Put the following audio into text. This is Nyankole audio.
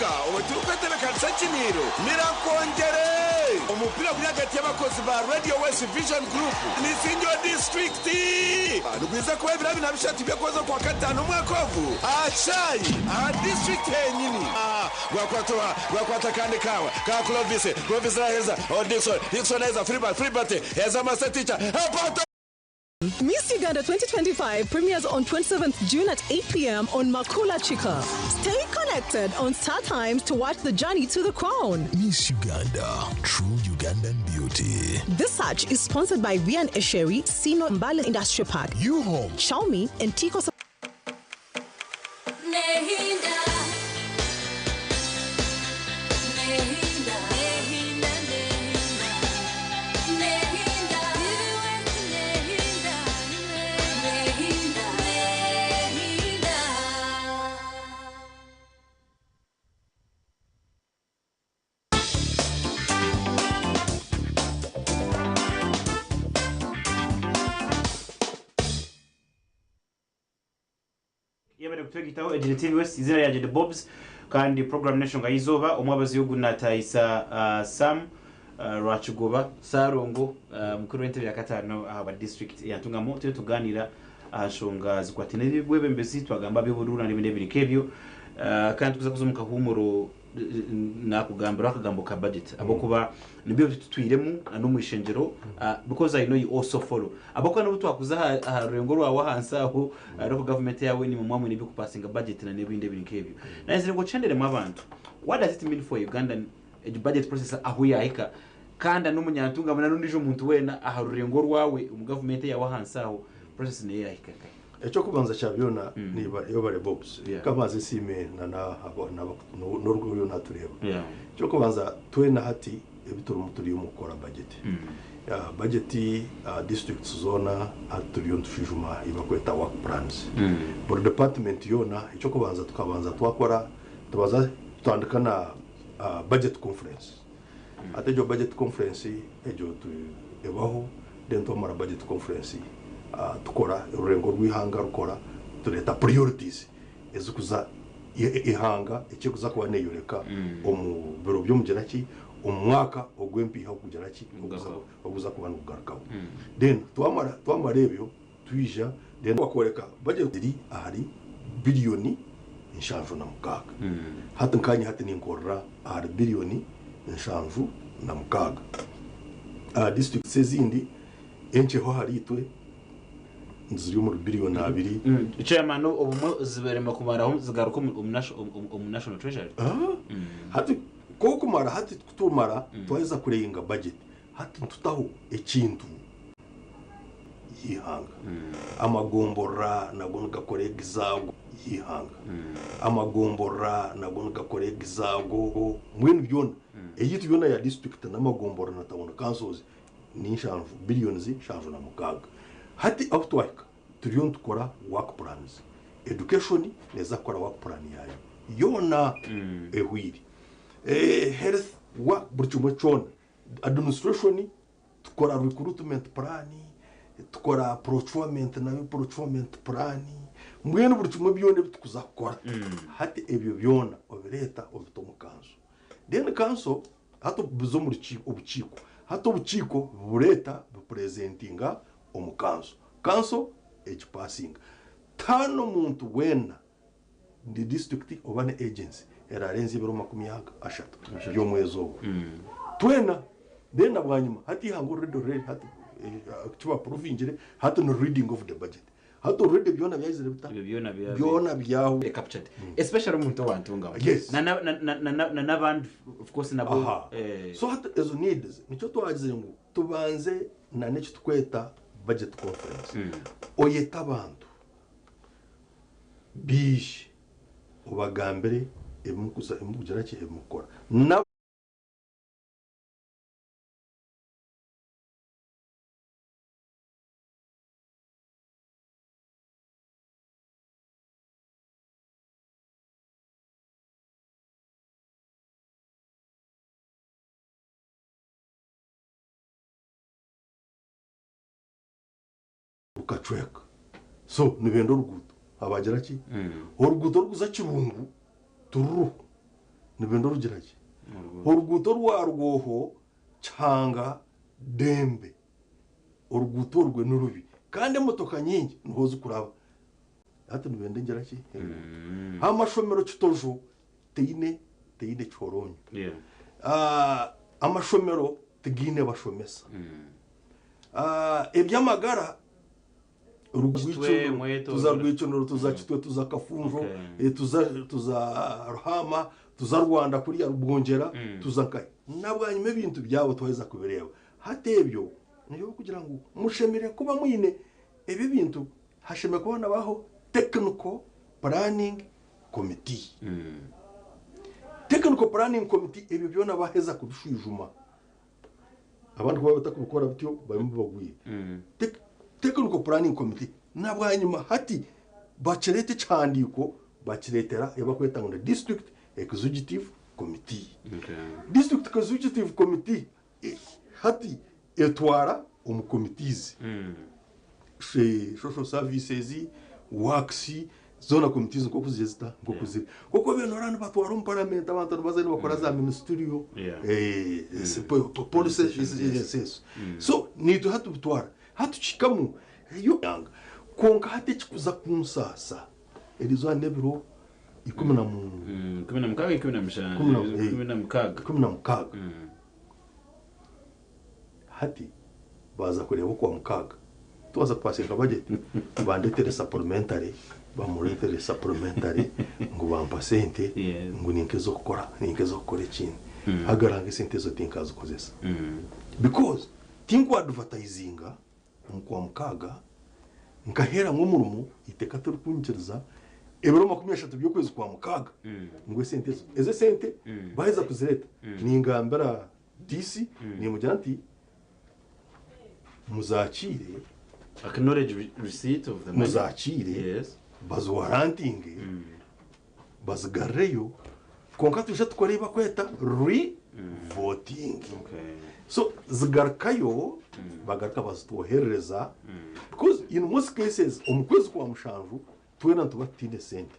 Rubuga obu turikwetebekanisa ekiniiro, mira nkwongyere! Omupiira guri ahagati y'abakozi ba Radio West Vision Group n'Isingiro Disiturikiti nigwija kuba ebiro abiri na bishatu by'okwezi Okwakataano omwaka ogu aha kishaayi aha disiturikiti henyini. Gwakwata oha? Gwakwata akandi kaawa ka Clovis. Clovis naheeza owa Dickson. Dickson naheeza Filibert. Filibert heeza Master Teacher. Apato! Miss Uganda 2025 premieres on 27th June at 8 pm on Makula Chika. Stay connected on Star Times to watch the journey to the crown. Miss Uganda, true Ugandan beauty. This search is sponsored by Vian Esheri, Sino Mbale Industrial Park, U-Home, Xiaomi, and Tico. Yebare kutwegitaho egi ni TV West izina ryangye ni Bobs kandi program n'enshonga y'eizooba omwabazi ogu natahisa uh, Sam uh, Rwakigoba Sarongo uh, mukuru w'entebe ya kataano aha bwa district ya Ntungamo turiyo tuganira aha nshonga zikwataine n'eby'obwebembezi twagamba aby'oburuura n'ebindi ebiri nk'ebyo uh, kandi tukuza kuza omu kahuumuro Nakugambiraho akagambo ka budget ahabw'okuba nibyo bitutwiremu na n'omu ishengyero because I know you also follow ahabw'okuba n'obu twakuza aha aha rurengo rwawe ahansi aho local government yawe nimwe muba mwine eby'okupasinga budget na n'ebindi ebiri nk'ebyo. Nayenzire ngu okyenderemu abantu what does it mean for Ugandan egi budget process ahu yahika kandi na n'omunyantungamo na n'ondiijo muntu weena aha rurengo orwawe omu government eyawe ahansi aho process neyo yahika nkahi? Eky'okubanza kya byona niiba yebare Bobs. Kabanze nsiime na n'oriyo oriyo natureeba. Eky'okubanza twena hati ebi turimu turi omu kukora bajeti. Bajeti aha districts zoona hati turiyo nitushwijuma ebi barikweta work plans. Buri department yoona eky'okubanza tukabanza twakora tubanza tutandika na budget conference. Hati egyo budget conference egyo ebaho then twamara budget conference tukora orurengo rw'eihanga rukora tureeta priorities ezikuza eihanga ekirikuza kuba neeyoreka omu biro by'omugira ki omu mwaka ogw'empiiha okugira ki oguza kuba nigugarukaho. Then twamara twamara ebyo twija then bakooreka budget eri ahari biriyoni 76. Hati nkaanye hati ninkorera ahari biriyoni 76. Aha districts ezindi enkyeho ahari itwe ziri omuri biriyoni abiri. Chairman obumwe zibarema kumaraho zigaruka omu national treasury. Hati ku okumara hati kutumara twaheza kureyinga budget hati nitutaho ekintu y'eihanga. Amagomborora nago nigakora egizaago y'eihanga. Amagomborora nago nigakora egizaago. Mbwenu byona eyaitu yoona ya disiturikiti n'amagomborora na tawuni kansozi ni nshanju, billions 76. Hati ahu twahika turiyo nitukora work plans. Education neeza kukora work plan yaayo yoona ehweire. Health buri kimwe kyona. Administration Tukora recruitment plan, tukora procurement nayo procurement plan, mbwenu buri kimwe byona ebi tukuza kukora hati ebyo byona obireeta obita omu kanso. Then kanso hati biza omu obukiiko, hati obukiiko bureeta bupurezentinga omu kanso, kanso egipasinga. Tihariho omuntu weena ni disiturikiti oba ni agency erarenzya ebiro 30 by'omwezi ogu twena then na bwanyima hati eihanga already already hati eki bapuruvingire hati ni reading of the budget hati already byona byahizire bita Ebyo byona bya- byona byahwire captured especially omuntu owantungamu Yes. Na- na- na- na- na- na- na n'abandi of course nabo Aha. eh, So hati ezo needs nikyo twagizire ngu tubanze na n'eki tukweta budget conference oyete abantu Baije obagambire ebi murikuza ebi murikugira ki ebi murikukora. Na. Rukacweka. So nibenda oruguuto. Abagira ki? Oruguuto orurikuza Kirungu tururiho. Nibenda orugira gye. Oruguuto rwa Rwoho, Kihanga, Dembe. Oruguuto orwe ni rubi kandi emotoka nyingi niho zirikuraba. Hati nibenda engira ki? Enguuto. Amashomero Kitojo teine teine kihoronyo. Yeah. Ah, amashomero tigaine bashomesa. Ah, eby'amagara Kitwe, Rwicunuro, Mweto, tuza Rwicunuro, tuza Kitwe, tuza Kafunjo, Okay. tuza Ruhama, tuza Rwanda kuriya Rubwongyera, tuza nkahi. Nabwanyima ebintu byabo twaheza kubireeba. Hati ebyo nibyo kugira ngu mushemereire kuba mwine ebi bintu hashemereire kuba nabaho technical planning committee. Technical planning committee ebyo byona baheza kubishwijuma. Abandi kuba batakubikora bityo barimu bagwire. Technical planning committee nabwanyima hati bakireeta ekihandiiko bakireetera ei barikweta ngu ni district executive committee. Okay. District executive committee hati etwara omu committees. Social services, works, zoona committees nk'oku ziri zita nk'oku ziri. Nk'oku obiire noreeba nibatwara omu parliament abantu nibaza nibakora za ministerial policy yes. So naitwe hati tubitwara hati tukihikamu eyo kwonka hati ekikuza kunsaasa eriizooba n'ebiro 16. 16, 17, 16. 16. Hati baaza kureeba okwa mukaaga twaza kupasinga budget bandetere supplementary bamuretere supplementary ngu bampa sente ngu ninka ez'okukora ninka ez'okukora ekindi hagaranga esente ezo tinkazikozesa because tinku advertisinga omu kwa mukaaga nkaheeramu omurimo eiteeka tirikunyikiriza ebiro 30 by'okwezi kwa mukaaga ngu esente ezo ezo esente baaheza kuzireeta ningambira DC nimugira nti muzakiire Acknowledge receipt of the money. Muzakiire baziwarantinge bazigarreyo kwonka twije tukore ei bakweta re-voting. Okay. So zigarukayo bagaruka bazitwoherereza because in most cases omu kwezi kwa mushanju twena nituba tutaine sente.